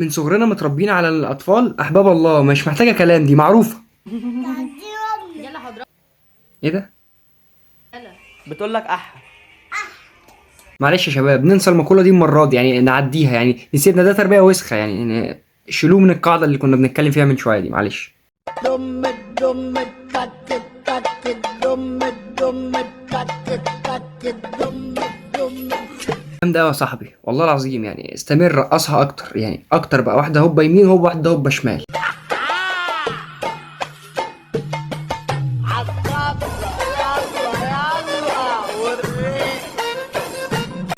من صغرنا متربيين على الاطفال احباب الله، مش محتاجه كلام، دي معروفة. يلا حضرتك. ايه ده؟ بتقول لك اح. معلش يا شباب ننسى المقولة دي المرة دي، يعني نعديها، يعني نسيبنا ده تربيه وسخة، يعني شيلوه من القاعدة اللي كنا بنتكلم فيها من شوية دي، معلش. دم دم تك تك دم دم تك تك دم دم. جامد قوي يا صاحبي والله العظيم، يعني استمر رقصها اكتر، يعني اكتر بقى، واحدة هوبا يمين هوبا واحدة هوبا شمال.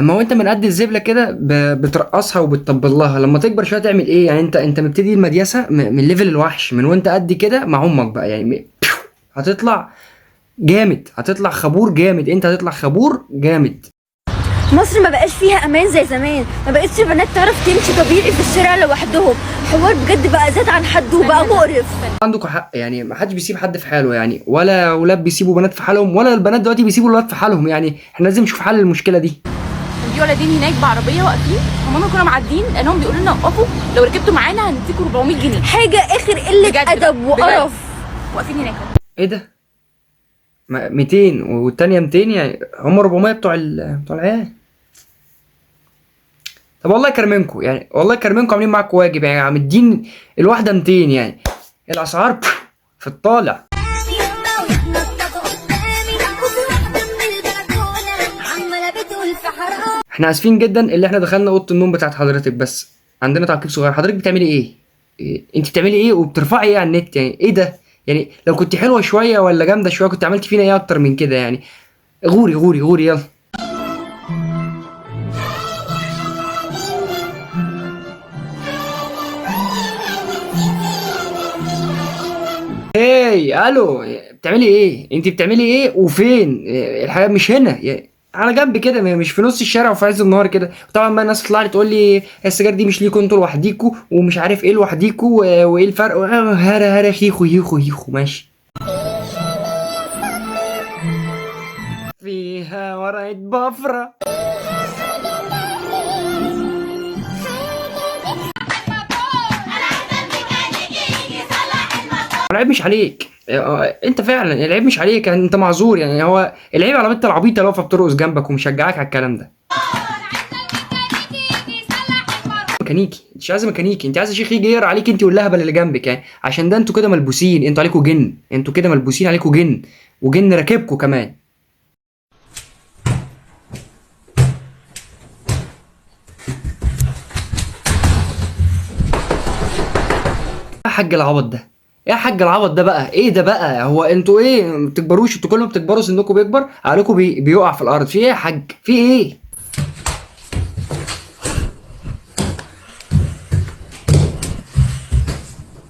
اما هو انت من قد الزبله كده بترقصها وبتطبل لها، لما تكبر شوية تعمل ايه؟ يعني انت مبتدي المديسه من level الوحش من وانت قد كده مع امك بقى، يعني هتطلع جامد، هتطلع خبور جامد، انت هتطلع خبور جامد. مصر ما بقاش فيها امان زي زمان، ما بقتش البنات تعرف تمشي طبيعي في الشارع لوحدهم، حوار بجد بقى زاد عن حده وبقى مقرف. عندكم حق، يعني ما حدش بيسيب حد في حاله، يعني ولا ولاد بيسيبوا بنات في حالهم، ولا البنات دلوقتي بيسيبوا الولاد في حالهم، يعني احنا لازم نشوف حل للمشكلة دي. كان في ولدين هناك بعربيه واقفين، هما كانوا معديين لانهم بيقولوا لنا وقفوا، لو ركبتوا معانا هنديكوا 400 جنيه. حاجة اخر قلة بجد ادب وقرف. واقفين هناك. ايه ده؟ 200 والتانية 200، يعني هم 400 بتوع بتوع العيال. طب والله كرمنكم، يعني والله كرمنكم، عاملين معاكم واجب، يعني عم مدين الواحدة 200، يعني الأسعار في الطالع. احنا اسفين جدا اللي احنا دخلنا اوضة النوم بتاعت حضرتك، بس عندنا تعقيب صغير. حضرتك بتعملي ايه؟ إيه؟ انت بتعملي ايه وبترفعي ايه على النت؟ يعني ايه ده؟ يعني لو كنت حلوة شوية ولا جامدة شوية كنت عملت فينا ايه اكتر من كده؟ يعني غوري غوري غوري يلا. هاي الو، بتعملي ايه؟ انت بتعملي ايه وفين؟ إيه، الحياة مش هنا، يعني على جنب كده، مش في نص الشارع وفي عز النهار كده. طبعا بقى الناس تطلع لي تقول لي السجاير دي مش ليكوا انتوا لوحديكوا ومش عارف ايه لوحديكوا وايه الفرق، هرا هرا خيخو هيخو هيخو ماشي. فيها ورقة بفرة. العيب مش عليك، انت فعلا العيب مش عليك، يعني انت معذور، يعني هو العيب على بنت العبيطه اللي واقفة بترقص جنبك ومشجعاك على الكلام ده. ميكانيكي، انت مش عايزه ميكانيكي، انت عايزه شيخ يجي يقرا عليك انت واللهبل اللي جنبك، يعني عشان ده انتوا كده ملبوسين، انتوا عليكوا جن، انتوا كده ملبوسين عليكوا جن، وجن راكبكوا كمان. يا حاج العبط ده، يا حاج العبط ده بقى، ايه ده بقى؟ هو انتوا ايه ما بتكبروش؟ انتوا كل ما بتكبروا سنكم بيكبر، عقلكم بيقع في الارض. في ايه يا حاج؟ في ايه؟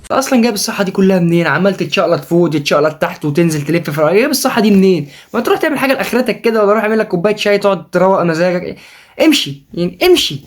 انت اصلا جايب الصحة دي كلها منين؟ عمال تتشقلط فوق تتشقلط تحت وتنزل تلف في الارض، جايب الصحة دي منين؟ ما تروح تعمل حاجة لاخرتك كده، ولا روح اعمل لك كوباية شاي تقعد تروق مزاجك. امشي يعني امشي.